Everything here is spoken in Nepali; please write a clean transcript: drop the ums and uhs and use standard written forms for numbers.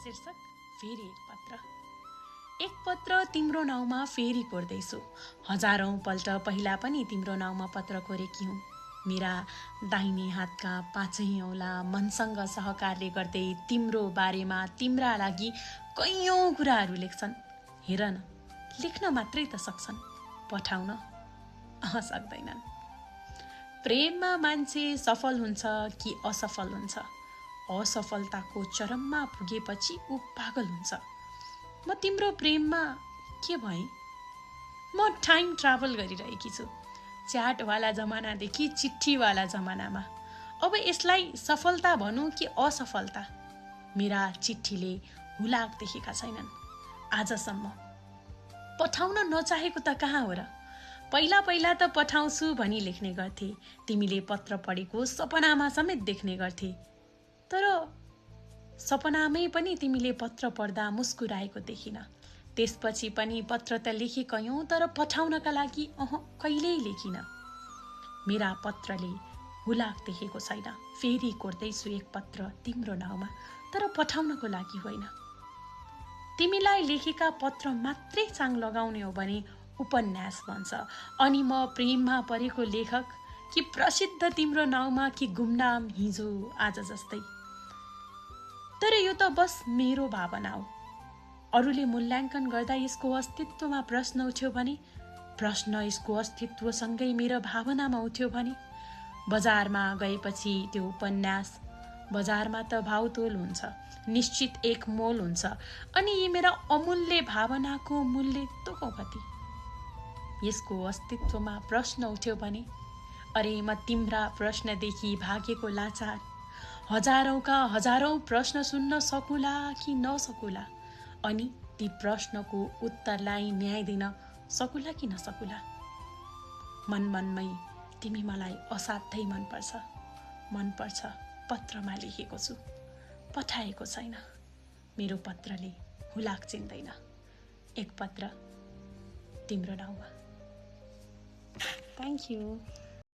शीर्षक फेरि एक पत्र तिम्रो नाउँमा फेरि कोर्दैछु। हजारौं पल्ट पहिला पनि तिम्रो नाउँमा पत्र कोरेकी हुँ। मेरा दाहिने हातका पाँचै औँला मनसँग सहकार्य गर्दै तिम्रो बारेमा तिम्रा लागि कैयौं कुराहरू लेख्छन्। हेर न, लेख्न मात्रै त सक्छन्, पठाउन सक्दैनन्। प्रेममा मान्छे सफल हुन्छ कि असफल हुन्छ? असफलताको चरममा पुगेपछि ऊ पागल हुन्छ। म तिम्रो प्रेममा के भएँ? म टाइम ट्राभल गरिरहेकी छु, च्याटवाला जमानादेखि चिठीवाला जमानामा। अब यसलाई सफलता भनौँ कि असफलता? मेरा चिठीले हुलाक देखेका छैनन् आजसम्म। पठाउन नचाहेको त कहाँ हो र? पहिला पहिला त पठाउँछु भनी लेख्ने गर्थे। तिमीले पत्र पढेको सपनामा समेत देख्ने गर्थे। तर सपनामै पनि तिमीले पत्र पढ्दा मुस्कुराएको देखिन। त्यसपछि पनि पत्र त लेखे कयौं, तर पठाउनका लागि कहिल्यै लेखिन। मेरा पत्रले हुलाक देखेको छैन। फेरि कोर्दैछु एक पत्र तिम्रो नाउँमा, तर पठाउनको लागि होइन। तिमीलाई लेखेका पत्र मात्रै चाङ लगाउने हो भने उपन्यास बन्छ। अनि म प्रेममा परेको लेखक कि प्रसिद्ध तिम्रो नाउँमा कि गुमनाम हिजो आज जस्तै। तर यो त बस मेरो भावना हो। अरूले मूल्याङ्कन गर्दा यसको अस्तित्वमा प्रश्न उठ्यो भने, प्रश्न यसको अस्तित्वसँगै मेरो भावनामा उठ्यो भने, बजारमा गएपछि त्यो उपन्यास, बजारमा त भाउतोल हुन्छ, निश्चित एक मोल हुन्छ। अनि यी मेरा अमूल्य भावनाको मूल्य तोको कति? यसको अस्तित्वमा प्रश्न उठ्यो भने, अरे म तिम्रा प्रश्नदेखि भागेको लाचार। हजारौंका हजारौं प्रश्न सुन्न सकुला कि नसकुला? अनि ती प्रश्नको उत्तरलाई न्याय दिन सकुला कि नसकुला? मनमनमै तिमी मलाई असाध्यै मनपर्छ। पत्रमा लेखेको छु, पठाएको छैन। मेरो पत्रले हुलाक चिन्दैन। एक पत्र तिम्रो नाउँमा। Thank you.